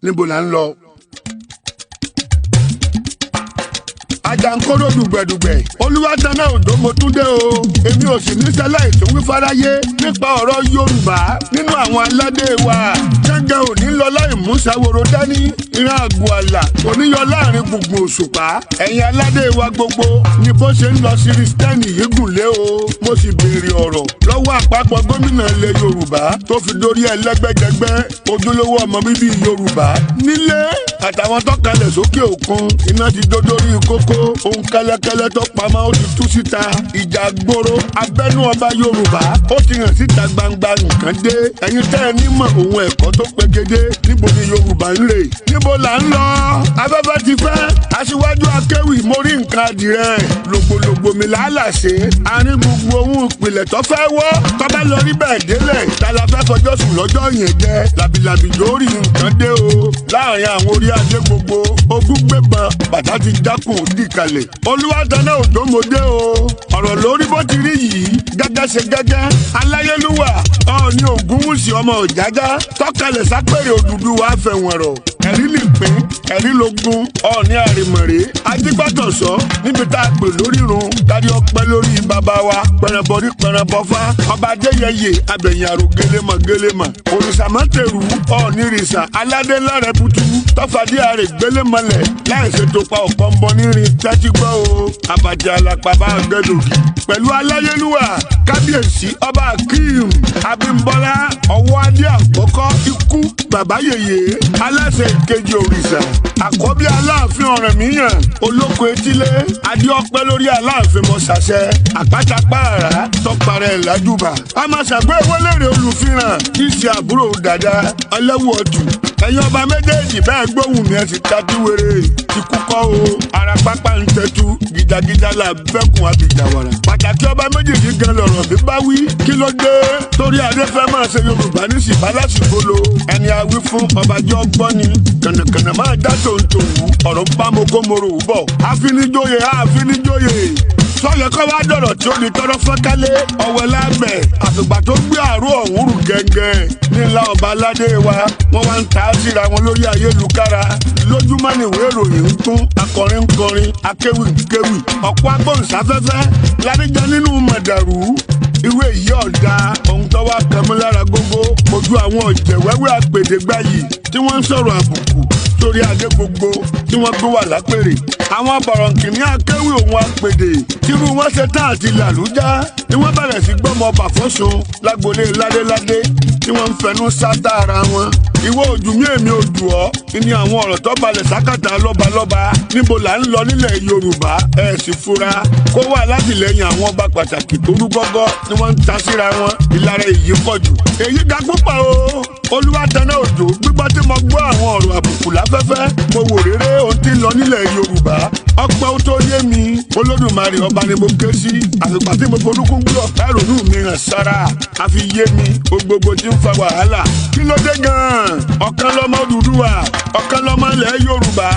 Níbo là ń lọ? Àjàǹkóró dùgbẹ̀dùgbẹ̀, Olúwatáná Òjó, mo tún dé o. Èmi ò sì ní sẹ́láì tó wí fáráyé nípa ọ̀rọ̀ Yorùbá nínú àwọn aládé wa. Gẹ́gẹ́ ò ní lọ láì mú Ṣàwòrò dání, ìran àgọ́ àlà oníyọ láàrin gbùngbùn òṣùpá. Ẹ̀yin aládé wa gbogbo ni bó ṣe ń lọ sí Kristẹni yìí gùn lé o. Mo sì béèrè ọ̀rọ̀ lọ́wọ́ àpapọ̀ gómìnà ilẹ̀ Yorùbá tó fi dórí ẹlẹ́gbẹ́jẹgbẹ́, ojúlówó ọmọ bíbí Yorùbá nílé àtàwọn tó kalẹ̀ sókè òkun. Iná ti dó dórí kókó, ohun kẹ́lẹ́kẹ́lẹ́ tó pamọ́ ó ti tú síta. Ìjà gbòòrò abẹ́nú ọba Yorùbá ó ti hàn síta gbangba. Nǹkan dé. Ẹ̀yin tẹ́ ẹ nímọ̀ òun ẹ̀kọ́ tó pegedé, níbo ni Yorùbá ń rè? Níbo là ń lọ? Afẹ́fẹ́ ti fẹ́ aṣíwájú akéwì, mo rí nǹkan adìrẹ lògbòlògbò mi làálàṣe àárín gbogbo ohun ìpìlẹ̀ tó fẹ́ wọ́. Tọ́ba lọ rí bẹ́ẹ̀ délẹ̀, ta la fẹ́ fọjọ́ sùn lọ́jọ́ yẹn jẹ́ làbìlàbì lórí. Nǹkan dé o láàrin àwọn orí adé gbogbo. Ogún gbébọn bàtà ti jákùn dì kalẹ̀. Olúwatáná Òjó, mo dé o. Ọ̀rọ̀ lórí bó ti rí yìí gẹ́gẹ́ ṣe gẹ́gẹ́. Aláyélúwà Ọọ̀ni Ògúnwùsì ọmọ Òjájá tọ́kalẹ̀ sápẹ̀rẹ̀ Odùduwà fẹ̀wọ̀n rọ̀. Ẹ̀rí lè pín ẹ̀rí lógún. Ọọ̀ni àrèmọ̀rẹ́ ajígbàtọ̀sọ́ níbi tá a pè lórírun kárí ọpẹ́ lórí bàbá wa pẹrẹbọrí pẹrẹbọfá, ọba Adéyẹyè abẹ̀yìn àrò gélémọ̀ gélémọ̀ òrìṣàmọ́tẹ̀rù. Ọọ̀ni rìṣà aládé lárẹ̀ butu tọ́fàdí àrè gbélémọlẹ̀ láì ṣètò pa ọ̀pọ̀ ń bọ nírin. Tẹ́tí gbọ́ o, àbàjẹ́ alápá bá gẹ́dọ̀gì pẹ̀lú aláyélúwà kábíyèsí ọba Akeem Abímbọ́lá ọwọ́ adé àkọ́kọ́, ikú bàbá yèyé, aláṣẹ ìkejì òrìṣà, àkọ́bí aláàfin Ọ̀rànmíyàn olóko etílé. Adé ọpẹ́ lórí aláàfin mọ̀ṣàṣẹ àpáta pààrà tọparẹ ìlàjúbà. A máa ṣàgbé wọlére olùfihàn kí í ṣe àbúrò dàda ọlẹ́wọ̀ ọ̀tù. Ẹ̀yin ọba méjèèjì, bẹ́ẹ̀ gbóhùn mi, ẹ̀ sì tajú wéré. Ikú kọ́ o, ara pápá ń tẹ́tú gidagida la bẹ́kùn abìjàwàrà. Pàtàkì ọba méjèèjì gan lọ̀rọ̀ bí bá wí. Kí ló dé torí adé fẹ́ máa ṣe Yorùbá ní sìbálàsìgbolo? Ẹni awí fún ọba jọ gbọ́ ni kànàkànà máa dá tòǹtòwú. Ọ̀rọ̀ bá mo kó mo rò bọ̀. Àfinijóye àfinijóye sọyẹ kọ́ wá dọ̀rọ̀ tí ó di tọ́rọ́ fọ́nkálé ọ̀wẹ́ lábẹ́. Àfìgbà tó gbé àrò ọ̀hún rù gẹ́gẹ́ nílá ọba aládé wa, wọ́n wá ń ta á síra wọn lórí ayélujára. Lójúmọ́ ni ìwé ìròyìn ń kún, akọrin ń kọrin, akéwì ń kéwì, ọ̀pọ̀ agbóhùnsáfẹ́fẹ́ láríjẹ nínú mọ̀dàrú. Irú èyí ọ̀dà ohun tó wá kẹmú lára gógó ojú àwọn ọ̀jẹ̀ wẹ́wẹ́ àpèdégbáyì tí wọ́n ń sọ̀rọ̀ àbùkù sórí adé gbogbo tí wọ́n gbé wà lápèrè. Àwọn bọ̀rọ̀ǹkìní akéwì òun apèdè tírú wọn ṣe tán àti làlújá ni wọ́n bẹ̀rẹ̀ sí gbọ́mọ ọba fọ́sùn lágbolé ládéládé tí wọ́n ń fẹnu sátá ara wọn. Ìwọ ojú mi, èmi ojú ọ ní àwọn ọ̀rọ̀ tó balẹ̀ sákàtà lọ́balọ́ba. Níbo là ń lọ nílẹ̀ Yorùbá? Ẹ̀ sì fura kó wà látìlẹ́yìn àwọn ọba pàtàkì tó rú gọ́gọ́ ni wọ́n ń ta síra wọn. Ìlara èyí pọ̀ jù, èyí ga púpọ̀ o. Olúwatáná Òjó, gbígbọ́ tí mo gbọ́ àwọn ọ̀rọ̀ àbùkù láfẹ́fẹ́, mo wò réré ohun tí ń lọ nílẹ̀ Yorùbá. Ọpẹ́ ó tó yé mi. Olódùmarè ọba ni mo ké sí. Àfìgbà tí mo forúkún gbé ọ̀pá ìrònú mi hàn sára, àfi yé mi gbogbo tí ń fa wàhálà. Kí ló dé gan-an? Ọ̀kan lọ́mọ Odùduwà, ọ̀kan lọ́mọ ilẹ̀ Yorùbá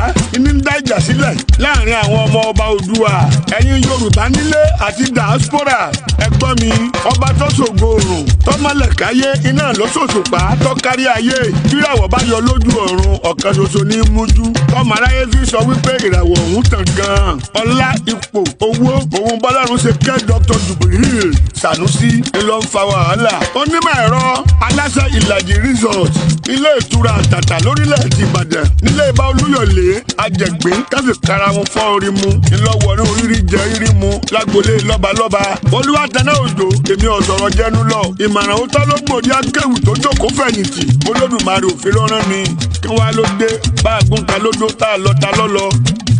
ní ń dá ìjà sílẹ̀ láàrin àwọn ọmọ ọba Odùduwà. Ẹ̀yin Yorùbá nílé àti diaspora, ẹ gbọ́ mi. Ọba tó ṣògo òrùn tọ́mọlẹ̀ káyé, iná ló ṣòṣùpá tó kárí ayé. Tíràwọ̀ bá yọ lójú ọ̀run, ọ̀kan ṣoṣo ní mújú tọ́mọ aráyé fi sọ wípé ìràwọ̀ ọ̀hún tàn gan-an. Ọlá, ipò, owó, òun bọ́lọ́run ṣe kẹ́ Dr. Jubril Sanusi ńlọ ń fa wàhálà. Onímọ̀ ẹ̀rọ aláṣẹ Ìlàjì Resort, ilé ìtura àtàtà lórílẹ̀ ti Ìbàdàn nílé ìbá Olúyọ̀lé àjẹgbín káfí karahun fọ́ orí mu ńlọ́wọ́ ní orírí jẹ rírí mu lágbolé lọ́balọ́ba. Olúwatáná Òjó, èmi ọ̀sọ̀rọ̀ jẹnu lọ. Ìmọ̀ràn òótọ́ ló gbòdì akéwì tó jókòó fẹ̀yìntì. Olódùmarè òfin ló rán mi. Kí wọ́n á ló dé bá a gún ta lódó tá a lọ ta lọ́lọ́?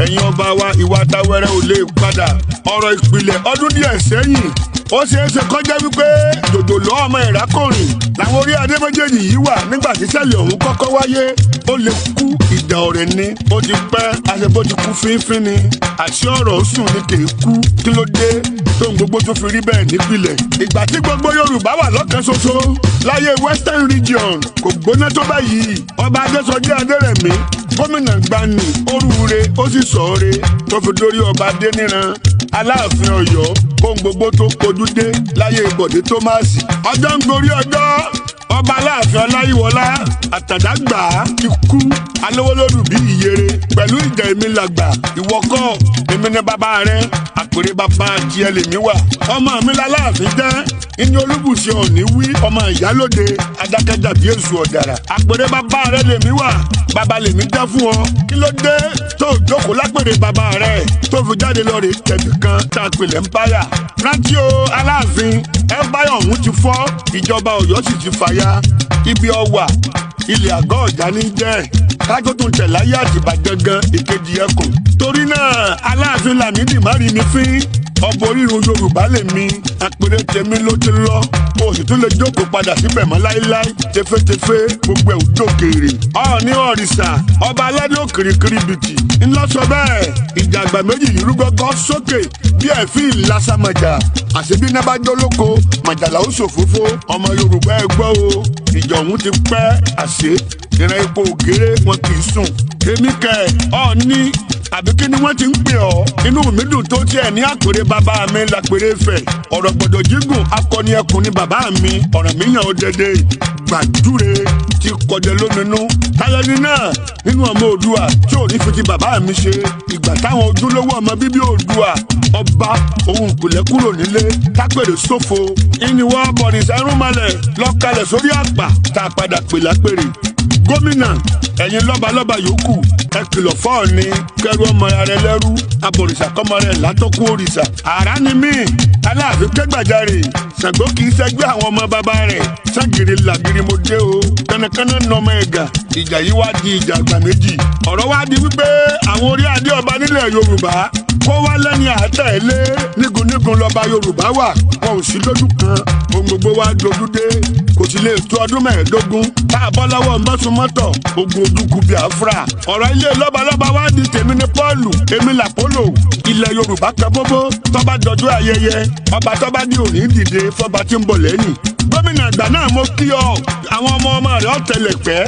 Ẹ̀yin ọba wa, ìwà tawẹ́rẹ́ ò lè padà. Ọ̀rọ̀ ìpìlẹ̀ ọdún díẹ̀ sẹ́yìn, ó ṣeé ṣe kọjá wípé jòjòló ọmọ ìrákòrìn làwọn orí adé méjèèjì yìí wà nígbà tí ṣẹlẹ̀ ọ̀hún kọ́kọ́ wáyé. Ó lè kú ìjà ọ̀rẹ́ ni ó ti pẹ́ àṣebó ti kú fínfín ni àṣé ọ̀rọ̀ sùn ni kì í kú. Kí ló dé tóun gbogbo tó fi rí bẹ́ẹ̀ nípìnlẹ̀? Ìgbà tí gbogbo Yorùbá wà lọ́kàn ṣoṣo láyé Western Region, kò gbóná tó báyìí. Ọba Adésọjí Adérẹ̀mí, gómìnà gbani orúure, ó sì sọ̀ọ́re tó fi dórí ọba Adéníran aláàfin Ọ̀yọ́, kóhun gbogbo tó kojú dé láyé Bọ̀dé Tómáàsì. Ọjọ́ ń gorí ọjọ́. Ọba Aláàfin Ọláyíwọlá Àtàdágbà ti kú alówólódù bí ìyèrè pẹ̀lú ìjà èmi làgbà ìwọ kọ́ èmi ní bàbá rẹ àpèrè bàbá tiẹ̀ lèmi wà. Ọmọ mi láláàfin jẹ́ ìní Olúbùṣe Ọ̀ọ̀ni wí ọmọ ìyálóde adákẹ́jà bí èṣù ọ̀dàrà. Àpèrè bàbá rẹ lèmi wà bàbá lèmi jẹ́ fún ọ. Kí ló dé tó jókòó lápèrè bàbá rẹ tó fi jáde lọ rè tẹ̀bí kan tá a pèlè empire. Rántí o Aláàfin empire ọ̀hún ti fọ́ ìjọba Ọ̀yọ́ sì ti fàya ibi ọwà ilẹ̀ àgọ́ ọ̀já ní jẹ́ kájọ́ tó ń tẹ̀ láyé àtìbà gangan ìkejì ẹkùn. Torí náà Aláàfin Lámìdí má rí mi fín ọbọ orírun Yorùbá lèmi àpèrè tèmi ló ti lọ o sì tún lè jókòó padà síbẹ̀ mọ́ láéláé tefetefe gbogbo ẹ̀ ò dókèrè. Ọ̀ọ̀ni ọ̀rìṣà ọba aládé òkìrìkìrì bìtì ńlọ sọ bẹ́ẹ̀ ìjà àgbà méjì yìí rú gọ́gọ́ sókè bí ẹ̀fín ìlàsàmọ̀jà àṣebí náà bá jólóko màjàlá ó ṣòfófó ọmọ Yorùbá ẹ gbọ́ o ìjà ọ̀hún ti pẹ́ àṣé ìran epo ògèrè wọn kì í sùn. Èmi kẹ Ọ̀ọ̀ni àbí kí ni wọ́n ti ń pè ọ́ inú mi dùn tó tiẹ̀ ní àpèrè bàbá mi lápèrè Ifẹ̀ ọ̀rọ̀ gbọ́dọ̀ jígùn akọni ẹkùn ni bàbá mi Ọ̀rànmíyàn Òdèdè gbàdúre ti kọjẹ lóminú táyọ̀ní náà nínú ọmọ Oòduà tí ò ní fi ti bàbá mi ṣe ìgbà táwọn ojúlówó ọmọ bíbí Oòduà ọba òun ìpìlẹ̀ kúrò nílé tápèrè ṣòfò ìníwọ́ bọ̀rìṣà irúnmalẹ̀ lọ́kalẹ̀ sórí àpà tá a padà pè lápèrè. Gómìnà ẹ̀yin lọ́balọ́ba yòókù ẹ kìlọ̀ fọ́ọ̀ni kẹrù ọmọ rẹ lẹ́rú abọ̀rìṣà kọ́mọ rẹ látọ́kù òrìṣà. Àrá ni mí Aláàfin kẹ́gbàjarè Ṣàngó kì í ṣẹgbẹ́ àwọn ọmọ bàbá rẹ̀ Ṣàngìrì làgìrì mo dé o kànnàkànnà nọmọ ẹ̀gà ìjà yìí wá di ìjà àgbà méjì. Ọ̀rọ̀ wá di wípé àwọn orí adé ọba nílẹ̀ Yorùbá kó wá lẹ́ni àtẹ̀lé nígunnígun lọ́ba Yorùbá wà wọn ò sí lójú kan ohun gbogbo wa dojú dé kò sì lè tó ọdún 15 tá a bọ́ lọ́wọ́ mọ́sùmọ́tọ̀ ogun ojúkú Biafra. Ọ̀rọ̀ ilé lọ́balọ́ba wá di tèmi ní Pọ́ọ̀lù èmi làpólò ilẹ̀ Yorùbá kan bóbó tọ́ba dọjú ayẹyẹ ọba tọ́ba ní òní dìde fọba tí ń bọ̀ lẹ́yìn. Gómìnà àgbà náà mo kí ọ àwọn ọmọ ọmọ rẹ ọ̀tẹlẹ̀pẹ́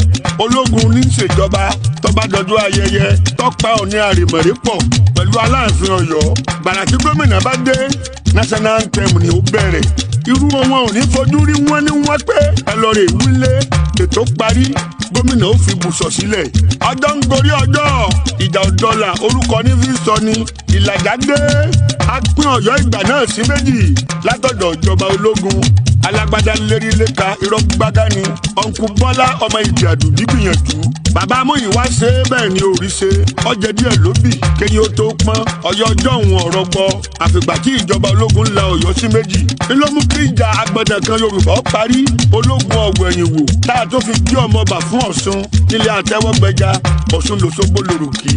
ológun ní ìṣèjọba tọ́ba dọjú ayẹyẹ tọ́pa òní àrèmọ̀rẹ́ pọ̀ pẹ̀lú Aláàfin Ọ̀yọ́ gbàrà tí gómìnà bá dé national anthem ni ó bẹ̀rẹ̀ irú wọn ò ní fojú rí wọn ní wọn pé ẹ lọ rè wílé ètò parí gómìnà ó fi bùsọ̀ sílẹ̀. Ọjọ́ ń gorí ọjọ́ ìjà ọ̀dọ́là orúkọ ní fi sọ ni ìlàjà dé a pín Ọ̀yọ́ ìgbà náà sí méjì látọ̀dọ̀ ìjọba ológun alágbádá lérí léka irọ́ gbágá ni ọ̀nkú Bọ́lá ọmọ ìdí àdùbí gbìyànjú bàbá Amóyìnwá ṣe é bẹ́ẹ̀ ni òrí ṣe ọjẹ́ díẹ̀ ló bì kéyìn ó tó pọ́n Ọ̀yọ́ ọjọ́ òun ọ̀rọ̀ gbọ́ àfìgbà tí ìjọba ológun la Ọ̀yọ́ sí méjì ń ló mú kí ìjà agbọ̀dàn kan Yorùbá parí ológun ọ̀wọ̀ ẹ̀yìn wò tá a tó fi gbé ọmọ ọba fún Ọ̀ṣun nílé àtẹ́wọ́gbẹja Ọ̀ṣun lòṣogbo lòròkì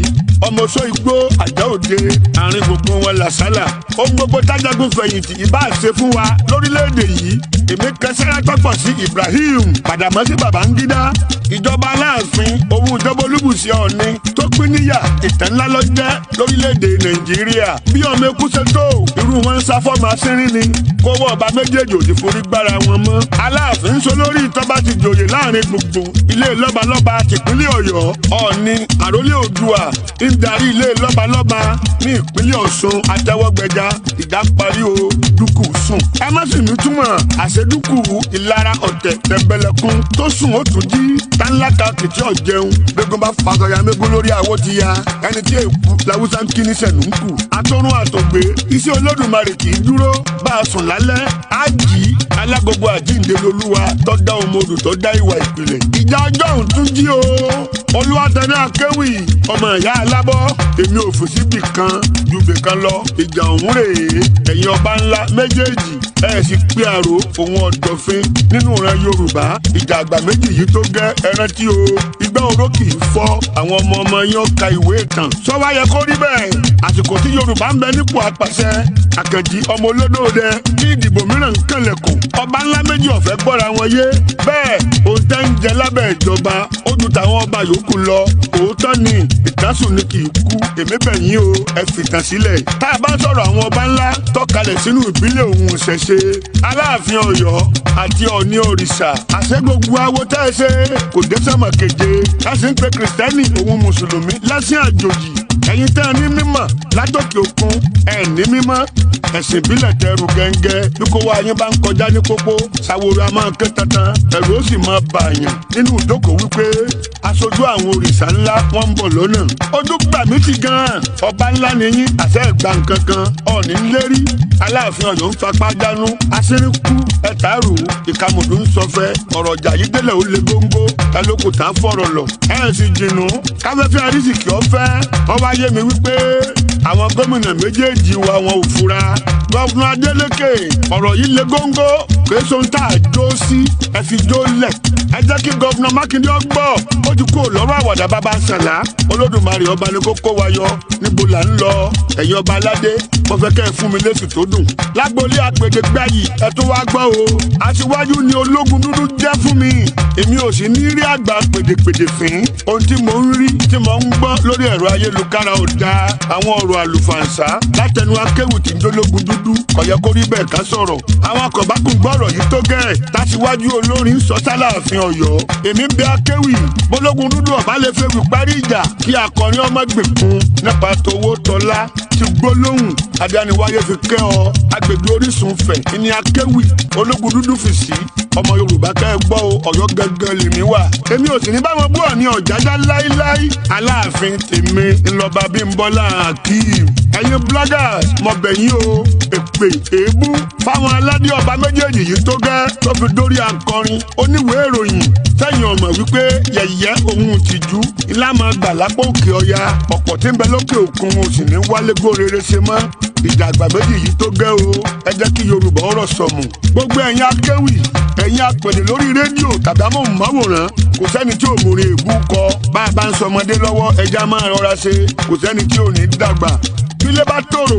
ọmọ sọ igbó àjá òde àárín gbogbo wọn làṣálà ohun gbogbo tájagun fẹ̀yìntì ìbá ṣe fún wa lórílẹ̀‐èdè yìí èmi kẹsẹ́rẹ́ tọ́pọ̀ sí Ibrahim Gbàdàmọ́sí Babangida ìjọba Aláàfin òun ìjọba Olúbùṣe Ọ̀ọ̀ni tó pín níyà ìtàn ńlá ló jẹ́ lórílẹ̀‐èdè Nàìjíríà bí ọmọ eku ṣe tó irú wọn ń sá fọ́ọ̀mù asínrín ni kówó ọba méjèèjì ò ti forí gbára wọn mọ́ Aláàfin ń so lórí ìtọ́ba ti jòyè láàrin gbùngbùn ilé lọ́balọ́ba tìpínlẹ̀ Ọ̀yọ́ Ọ̀ọ̀ni àrólé Oòduà ń darí ilé lọ́balọ́ba ní ìpínlẹ̀ Ọ̀ṣun àtẹwọ́gbẹja ìjà parí o dúkù sùn. Ẹ má sì ní túmọ̀ àṣedúkù ìlara ọ̀tẹ̀ tẹ̀m̀bẹ̀lẹ̀kun tó sùn ó tún jí táńláka kìtì ọ̀jẹun gbégun bá fasọya mégún lórí àwo ti ya ẹni tí èkú làwùsá ń kí ní sẹ̀nù ń kù. Atọ́run àtògbé iṣẹ́ Olódùmarè kì í dúró bá a sùn lálẹ́ á jì í alágogo àjíǹde lolúwa tó dá ọmọ odò tó dá ìwà ìpìlẹ̀. Ìjà ọjọ́ òun tún jí o Olúwatẹ̀ní Akéwì ọmọ ìyá alábọ́ èmi ò fò síbì kan ju bì kan lọ ìjà òun rèé ẹ̀yin ọba ńlá méjèèjì ẹ̀ sì pé àrò òun ọ̀dọ̀fin nínú ìran Yorùbá ìjà àgbà méjì yìí tó gẹ́ ẹran tí o igbá oró kì í fọ́ àwọn ọmọ ọmọ yẹn ka ìwé ìtàn. Sọ́wọ́ yẹ kó rí bẹ́ẹ̀ àsìkò tí Yorùbá ń bẹ nípò apàṣẹ Àkànjì ọmọ olódòdẹ tí ìdìbò mìíràn ń kànlẹ̀kùn ọba ńlá méjì ọ̀fẹ́ gbọ́ra wọn yé bẹ́ẹ̀ ohun tẹ́ ń jẹ lábẹ́ ìjọba ó ju tàwọn ọba yòókù lọ òótọ́ ni ìtàsùn ni kì í kú èmi bẹ̀ yín o ẹ fìtàn sílẹ̀. Tá a bá sọ̀rọ̀ àwọn ọba ńlá tọ́kalẹ̀ sínú ìbílẹ̀ òun ìṣẹ̀ṣe Aláàfin Ọ̀yọ́ àti Ọ̀ọ̀ni òrìṣà àṣẹ gbogbo awo tẹ́ ẹ ṣe kò dé sọ́mọ̀ keje láti ń pe kìrìsìtẹ́nì òun mùsùlùmí lẹ́sìn àjòjì Ẹ̀yin tẹ́ ẹ ní mímọ̀ látòkè òkun, ẹ̀ ní mímọ́ ẹ̀sìn ìbílẹ̀ tẹrù gẹ́ngẹ́. Bí kò wá yín bá ń kọjá ní pópó, Ṣàwòrò a máa ké tantan, ẹ̀rù ó sì máa bàyàn nínú ìdókòó wípé aṣojú àwọn òrìṣà ńlá wọ́n ń bọ̀ lọ́nà. Ojú gbà mí ti gan-an, ọba ńlá ni yín, àṣẹ ìgbà nǹkan kan ọ̀ọ́nì ń lérí. Aláàfin Ọ̀yọ́ ń fapá dánú, aṣíríkú ẹ̀tàrù ìkàmùdù ń sọfẹ́. Ọ̀rọ̀ ọjà yìí délẹ̀ ó le góńgó, ta ló kò tá fọ̀rọ̀ lọ. Ẹ̀ sì jìnnú káfẹ́fẹ́ arísìkì ọ̀fẹ́. Ọba yé mi wípé àwọn gómìnà méjèèjì wa wọn ò fura. Gọ́fúnà Adeleke, ọ̀rọ̀ yìí le góńgó, kìí so ń tà jó sí, ẹ fi jó lẹ̀. Ẹ jẹ́ kí gọ́fúnà Mákindé ọgbọ́, ó ti kú lọ́rọ̀ àwàdà bàbá sàlá. Olódùmarè ọba ni kó kó wa yọ, níbo là ń lọ? Ẹ̀yin ọba aládé, mo fẹ́ kẹ́ ẹ fún mi lésì tó dùn. Lágboolé àpèdègbàyì, ẹ tó wá gbọ́ o. Aṣíwájú ni ológun dúdú jẹ́ fún mi. Èmi ò sì ní rí àgbà pèdèpèdè fín. Ohun tí mò ń rí, tí mò ń gbọ́ lórí ẹ̀rọ ayélujára ò dáa. Àwọn ọ̀rọ̀ àlùfàǹsá látẹnu akéwì tí ń jólógun dúdú kò yẹ kó rí bẹ́ẹ̀ ká sọ̀rọ̀. Àwọn akọ̀bákùn gbọ́rọ̀ yìí tó gẹ́ tàṣíwájú olórin sọ sálàáfin Ọ̀yọ́. Èmi ń bẹ akéwì bólógun dúdú ọ̀bá lè fẹ́ wí parí ìjà kí akọrin ọmọ gbèkun nípa towó tọ́lá ti gbólóhùn adániwáyé fi kẹ́ ọ. Agbègbè orísun fẹ̀ ní akéwì ológun dúdú fi sí. Ọmọ Yorùbá kẹ́ ẹ gbọ́ o, Ọ̀yọ́ gangan lèmi wà. Èmi ò sì ní báwọn bú Ọ̀ọ̀ni Ọ̀jájá láíláí. Aláàfin tèmi ńlọba Bímbọ́lá Akeem. Ẹ̀yin bloggers, mo bẹ̀ yín o. Èpè èébú fáwọn aládé ọba méjèèjì yìí tó gẹ́ tó fi dórí akọrin oníwèé ìròyìn. Sẹ́yìn ọmọ wípé yẹ̀yẹ́ òun tìjú ńlá máa gbà lápò òkè ọya. Ọ̀pọ̀ tí ń bẹ lókè òkun ò sì ní wálé gbórere ṣe mọ́. Ìjà àgbà méjì yìí tó gẹ́ o, ẹ jẹ́ kí Yorùbá ọ̀rọ̀ sọ̀mù. Gbogbo ẹ̀yin akéwì, ẹ̀yin apèdè lórí rédíò tàbí amóhùnmáwòrán, kò sẹ́ni tí ò múrin èébú kọ. Bá a bá ń sọmọdé lọ́wọ́, ẹja máa rọra ṣe, kò sẹ́ni tí ò ní dàgbà. Bílé bá tòrò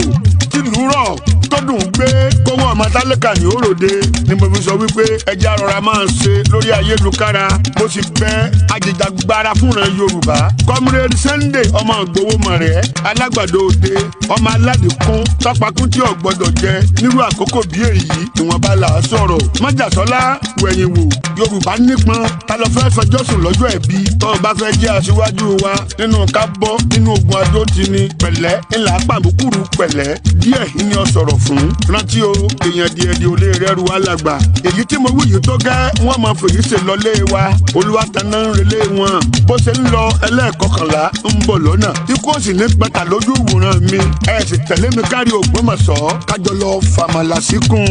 tìlú rọ̀ tó dùn gbé, kówó ọmọ tálíkà ní òròde ni mo fi sọ wípé ẹja rọra máa ń ṣe lórí ayélujára. Mo sì bẹ̀ ajìjàgbara fúnra Yorùbá, Comrade Sunday ọmọ Ìgbòho mọ̀rẹ́ alágbàdo òde ọmọ aládìkún tọpakún tí ò gbọdọ̀ jẹ nírú àkókò bí èyí, ìwọ̀nba là á sọ̀rọ̀. Májàsọ́lá wẹ̀yìn wò, Yorùbá nípọn, ta ló fẹ́ fẹjọ́ sùn lọ́jọ́ ẹ̀bí? Tọ́ ọ bá fẹ́ jẹ́ aṣíwájú wa nínú ká bọ́ nínú ogun adó ti ni pẹ̀lẹ́ ńlá pàmùkùrù pẹ̀lẹ́ díẹ̀ ní ọ sọ̀rọ̀ fún. Rántí o, èèyàn díẹ̀ di olè rẹ́rù alàgbà. Èyí tí mo wí yìí tó gẹ́, wọ́n máa fèyí ṣe lọlé wa. Olúwatanná ń relé wọn. Bó ṣe ń lọ ẹlẹ́ẹ̀kọkànlá ń bọ̀ lọ́nà. Ikú òsì ní pẹ́ta lójú ìwòran mi. Ẹ sì tẹ̀lé mi kárí Ògbómọ̀ṣọ́ kájọ lọ fàmàlà síkùn.